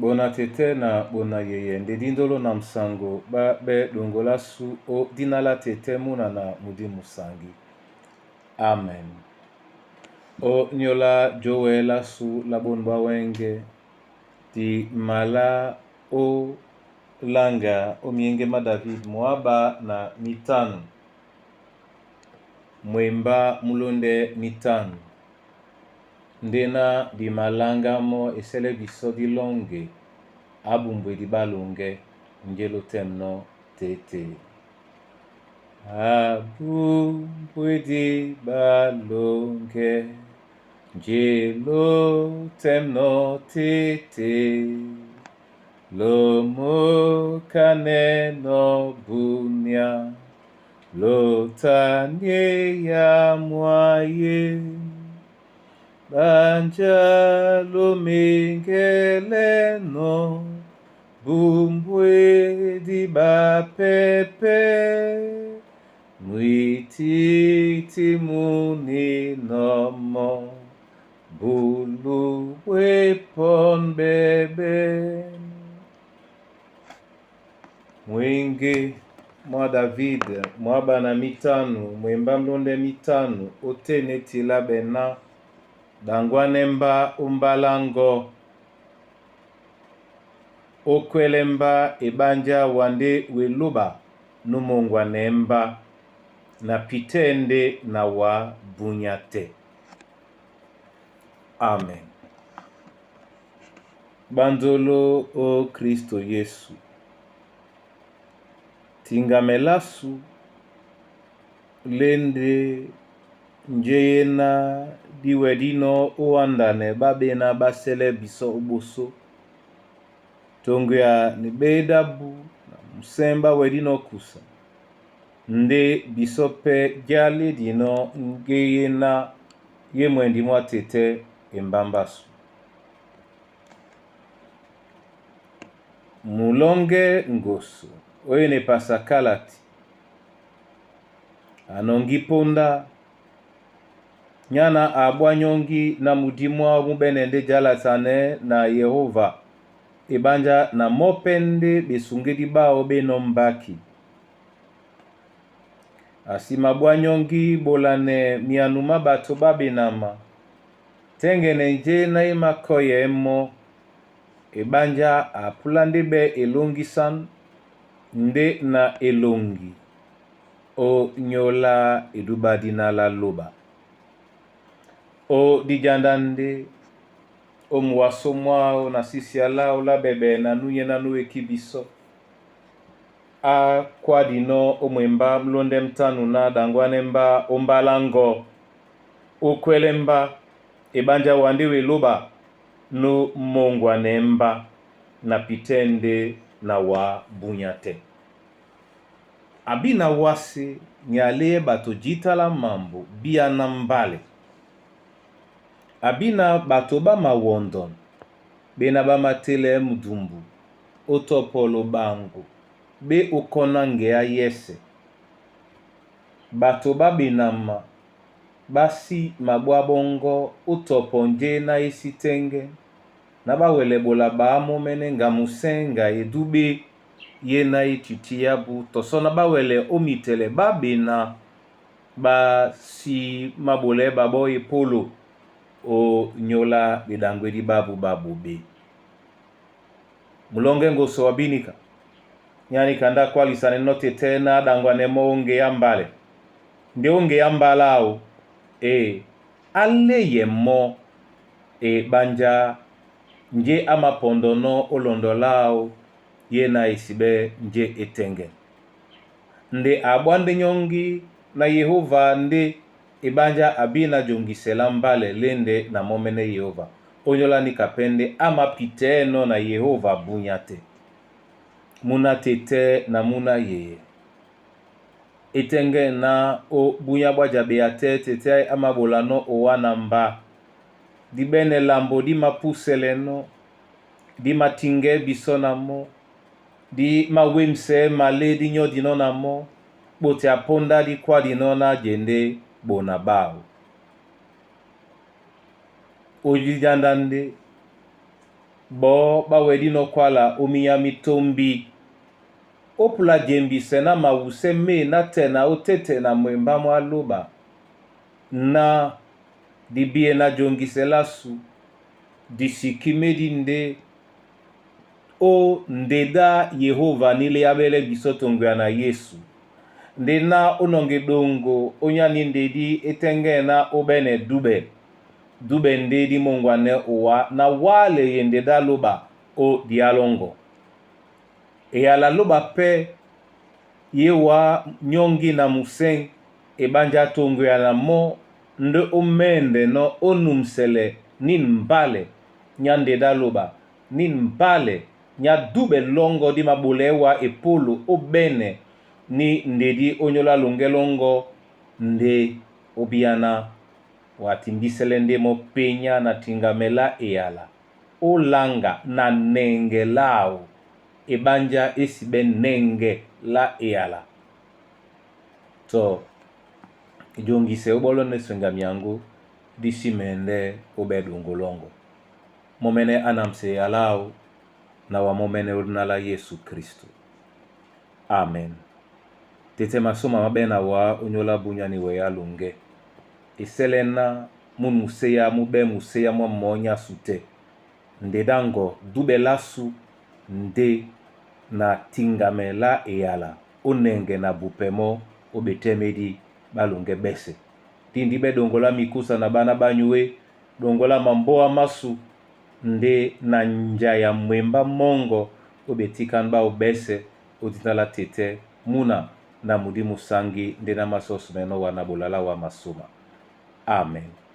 Bona tɛ́tɛ́ na bona yeye nde díndolo na musango ɓá ɓɛ́ ɗoŋgo lásu ó dina lá tɛ́tɛ́ múna na mudi musangi. Amen. Ó nyóla jowe lásu lá bôn ɓá wɛ́ŋgɛ̄, di malá ó laŋga ó myéŋgé má David mwáɓá na mítânw, mwembá múlóndɛ́ mítânw. Ndéná di maláŋgá mɔ́ e sɛ́lɛ́ bisɔ́ dí lɔ́ŋgɛ á bumbwedi ɓá loŋgɛ́, njé lótɛ̂mnɔ́ tětê. A bumbwedi ɓá loŋgɛ́, njé lótɛ̂mnɔ́ tětê. Lomokanɛnɔ́ bunia, lótaniéya mwayé. Ɓanjá loméŋgɛlɛnɔ́, bumbwedi ɓá pɛpɛ́. Mwítítí múninɔ mɔ́, búlú bwé pɔ́n ɓɛ́ɓɛ́. Mwéŋgé mwá David mwáɓá na mítânw, mwembá múlóndɛ́ mítânw ótên é tiláɓɛ ná ɗaŋgwánɛ́ mbá ó mbáláŋgɔ̄, ó kwɛ́lɛ́ mbá eɓánjá wandé welóɓa nú mōŋgwanɛɛ́ mbá, na pitɛ́ ndé na wǎ bunya tɛ. Amen. Ɓá ndolo ó Kristo Yesu, tiŋgamɛ lásu lé ndé njé yéná dí wɛdínɔ́ ó wándanɛ ɓá ɓéná ɓá sɛ́lɛ́ bisɔ́ ó ɓosó. Toŋgoya na ɓédábū na musɛ́ ɓá wɛdínɔ́ kusa, ndé bisɔ́ pɛ́ já lédinɔ́ ŋgé yéná yé mwɛndi mwá tetɛ́ embámbásū. Mulɔ́ŋgɛ́ ŋgoso ó e epasa kálati, a nɔŋgí póndá, nyána a ɓwá nyɔ́ŋgi ná mudí mwáō mú ɓɛ́nɛ́ ndé jálatianɛɛ́ na Yehóva eɓánjá na mɔ́ pɛ́ ndé ɓesuŋgédi ɓáō ɓé enɔ́ mbáki. A si maɓwá nyɔ́ŋgi ɓolanɛ myanu má ɓato ɓá ɓenama, tɛ́ŋgɛnɛ njé ná e mākɔ́yɛɛ́ mɔ́, eɓánjá a púlá ndé ɓɛ́ elóŋgísán ndé na eloŋgi ó nyóla edúɓá díná lá lóɓa. Ó díjánda ndé ó muwasó mwáō na sísia láō lá ɓɛɓɛ na núnyɛ́ ná núekí bisɔ́, á kwádinɔ́ ó mwembá múlóndɛ́ mtánw ná ɗaŋgwánɛ́ mbá ó mbáláŋgɔ̄, ó kwɛ́lɛ́ mbá eɓánjá wandé welóɓa nú mōŋgwanɛɛ́ mbá, na pitɛ́ ndé na wǎ bunya tɛ. Abí na wásē nyɛ a léyɛ́ ɓato jǐta lá mambo bíá ná mbálɛ. Abí na ɓato ɓá mawɔndɔn ɓéná ɓá matélɛɛ́ mudumbu ó tɔ́pɔ́lɔ̄ ɓaŋgo ɓé ókɔ́ná ŋgeá yɛ́sɛ̄. Ɓato ɓá ɓenama ɓá sí maɓwá ɓɔ́ŋgɔ́ ó tɔpɔ njé ná é sí tɛ́ŋgɛ́, ná ɓá wɛlɛ ɓola ɓaámɔ́mɛ́nɛ́ ŋga musɛ́ ŋga edú ɓé yé ná é tití ábū tɔ sɔ́ ná ɓá wɛlɛ ó mitɛlɛ ɓá ɓena ɓá sí máɓolɛɛ́ ɓaɓɔ́ epólo ó nyóla ɓeɗaŋgwédí ɓábū ɓá ɓoɓé. Mulɔ́ŋgɛ́ ŋgoso wa bínika, nyá níka ndá á kwálisanɛnɔ́ tetɛ́ ná á ɗaŋgwanɛɛ́ mɔ́ ó ŋgeá mbálɛ. Ndé ó ŋgeá mbálɛ áō, ee, á léyɛ mɔ́ eɓánjá njé á mapɔndɔnɔ́ ó lɔndɔ láō yé ná e siɓɛ́ njé e tɛŋgɛn. Nde a ɓwá ndé nyɔ́ŋgi na Yehóva ndé eɓánjá a bí na joŋgisɛ lá mbálɛ léndɛ na mɔ́mɛ́nɛ́ Yehóva. Ó nyóla níka pɛ́ ndé á mapitɛɛ́nɔ́ na Yehóva bunya tɛ. Múná tetɛ́ na múná yeyɛ. É tɛ́ŋgɛ́nɛ ná ó búnyá ɓwá jaɓea tɛ́ tetɛ́ á māɓolanɔ́ owá na mbá. Dí ɓɛ́nɛ lambo dí mapúsɛlɛnɔ́, dí matiŋgɛɛ́ bisɔ́ na mɔ́, dí mawémsɛɛ́ malé dí nyɔ́dinɔ́ na mɔ́, ɓotɛ a póndá dí kwádinɔ́ ná jendé ɓona ɓáō. Ó díjánda ndé Bɔɔ́ ɓá wɛdínɔ́ kwála ó minyá mí tómbi. Ó pula jembisɛ ná mawusɛ́ mê nátɛna ó tétɛ na mwembá mwá lóɓa na dibíɛ na joŋgisɛ lásu disiki médi ndé ó ndedá Yehova ní léáɓɛ́lɛ́ bisɔ́ toŋgoya na Yesu. Ndé ná ó nɔŋgɛ ɗoŋgo ónyá ní ndedí é tɛ́ŋgɛ́nɛ́ ná ó ɓɛ́nɛ dúɓɛ. Dúɓɛ ndé dí mɔŋgwanɛɛ́ owá na wálɛ ye ndedá lóɓa ó diá lɔ́ŋgɔ. Eyala lóɓa pɛ́ ye wá nyɔ́ŋgi na musɛ̂ŋ eɓánjá toŋgoya na mɔ́ ndé ó mɛ́ndɛnɔ́ ó numsɛlɛ ní mbálɛ nyá ndedá lóɓa, ní mbálɛ nyá dúɓɛ lɔ́ŋgɔ́ dí maɓolɛɛ́ wá epólo ó ɓɛ́nɛ ní ndedí ónyólá loŋgɛ́ lɔ́ŋgɔ́ ndé ó bíáná wa timbísɛ́lɛ́ ndé mɔ́ penyá na tiŋgamɛ lá eyala ó laŋga na nɛŋgɛ láō eɓánjá é sí ɓɛ́ nɛŋgɛ lá eyala. Tɔ joŋgisɛ ó ɓɔ́lɔ́ ndé sɔŋga myaŋgó dí sí mɛndɛ́ ó ɓɛ́ ɗoŋgo lɔ́ŋgɔ́. Mɔ́mɛ́nɛ́ á namsɛ eyala áō na wa mɔ́mɛ́nɛ́ ó dina lá Yesu Kristo. Amen. Tete masôma má ɓɛ́ na wǎ ónyólá bunya ni wɛyá loŋgɛ́. Esɛ́lɛ́ ná mú muséya mú ɓɛ́ muséya mwá mɔɔ́ nyá su tɛ́. Ndedá ŋgɔ dúɓɛ lásu ndé na tiŋgamɛ lá eyala ó nɛŋgɛ na bupɛ mɔ́ ó ɓetɛ́ médi ɓá loŋgɛ́ ɓɛ́sɛ̄. Tindi ɓɛ́ ɗoŋgo lá mikusa na ɓána ɓá nyué, ɗoŋgo lá mambóa másu ndé na njaya mwembá mɔ́ŋgɔ ó ɓetíkán ɓáō ɓɛ́sɛ̄ ó dina lá tetɛ́ múna na mudí musáŋgí ndé ná másɔ́sumɛnɔ́ wá na ɓola lá wá masôma. Amen.